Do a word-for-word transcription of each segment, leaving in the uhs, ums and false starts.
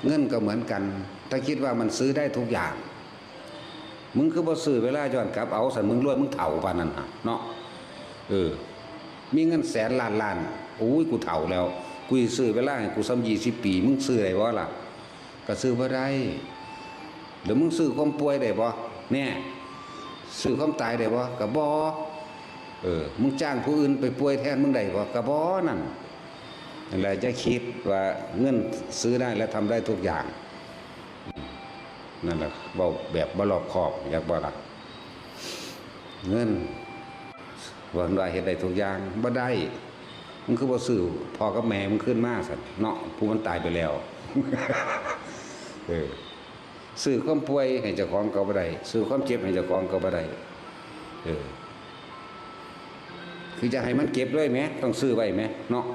เงินก็เหมือนกัน ถ้าคิดว่ามันซื้อได้ทุกอย่าง มึงคือบ่ซื้อเวลาย้อนกลับเอา ซั่นมึงรวย มึงเฒ่าปานนั้นน่ะเนาะ เออ มีเงินแสนล้านล้าน โอ้ย กูเฒ่าแล้ว กูสิซื้อเวลาให้กูส่ำยี่สิบปี มึงซื้อได้บ่ล่ะ ก็ซื้อบ่ได้ แล้วมึงซื้อความป่วยได้บ่ แน่ ซื้อความตายได้บ่ ก็บ่ เออ มึงจ้างผู้อื่นไปป่วยแทนมึงได้บ่ ก็บ่ นั่น นั่นแหละ จะคิดว่าเงินซื้อได้และทำได้ทุกอย่าง นั่นแหละ เว้าแบบบ่รอบคอบ อยากบ่ล่ะ เงิน ว่าเฮ็ดได้ทุกอย่าง บ่ได้ มึงคือบ่ซื้อพ่อกับแม่มึงคืนมาซั่นเนาะ ผู้มันตายไปแล้ว เออ ซื้อความป่วยให้เจ้าของก็บ่ได้ ซื้อความเจ็บให้เจ้าของก็บ่ได้ เออ คือจะให้มันเจ็บเลยแหม ต้องซื้อไว้แหมเนาะ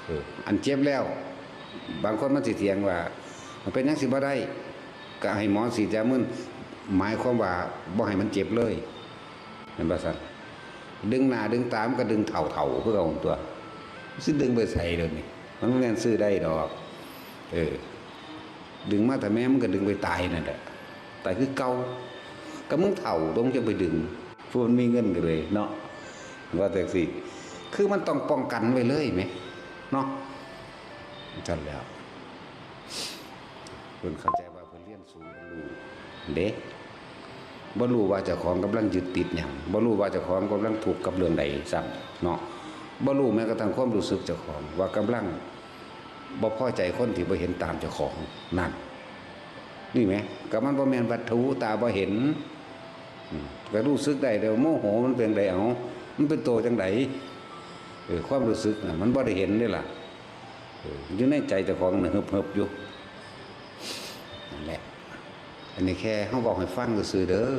เออ อันเจ็บแล้ว บางคนมันสิเถียงว่า มันเป็นหยังสิบ่ได้ ก็ให้หมอฉีดยามึน หมายความว่าบ่ให้มันเจ็บเลย แม่นบ่ซั่น ดึงหน้าดึงตามันก็ดึงเฒ่าๆ คือเก่าตั๊ว สิดึงไปไสเดี๋ยวนี้ มันบ่แม่นซื้อได้ดอก เออ ดึงมาแต่แม่มันก็ดึงไปตายนั่นแหละ ตายคือเก่า ก็มึงเฒ่าตั๊ว มึงจะไปดึง ผู้มันมีเงินก็เลยเนาะ ว่าจั่งซี้ คือมันต้องป้องกันไว้เลยแหมเนาะ ซั่นแหล้ว เพิ่นเข้าใจว่าเพิ่นเรียนสูง เพิ่นรู้เด้ บ่รู้ว่าเจ้าของกำลังยึดติดหยัง บ่รู้ว่าเจ้าของกำลังทุกข์กับเรื่องใดซ้ำเนาะ บ่รู้แม้กระทั่งความรู้สึกเจ้าของว่ากำลังบ่พอใจคนที่บ่เห็นตามเจ้าของ นั่น นี่แหม ก็มันบ่แม่นวัตถุตาบ่เห็น อืม ก็รู้สึกได้เด้อ โมโหมันเป็นจั่งใด เอ้า มันเป็นโตจั่งใด เออ ความรู้สึกน่ะ มันบ่ได้เห็นเด้ล่ะ เออ อยู่ในใจเจ้าของน่ะเหิบๆ อยู่ นั่นแหละ อันนี้แค่เฮาเว้าให้ฟังซื่อๆ เด้อ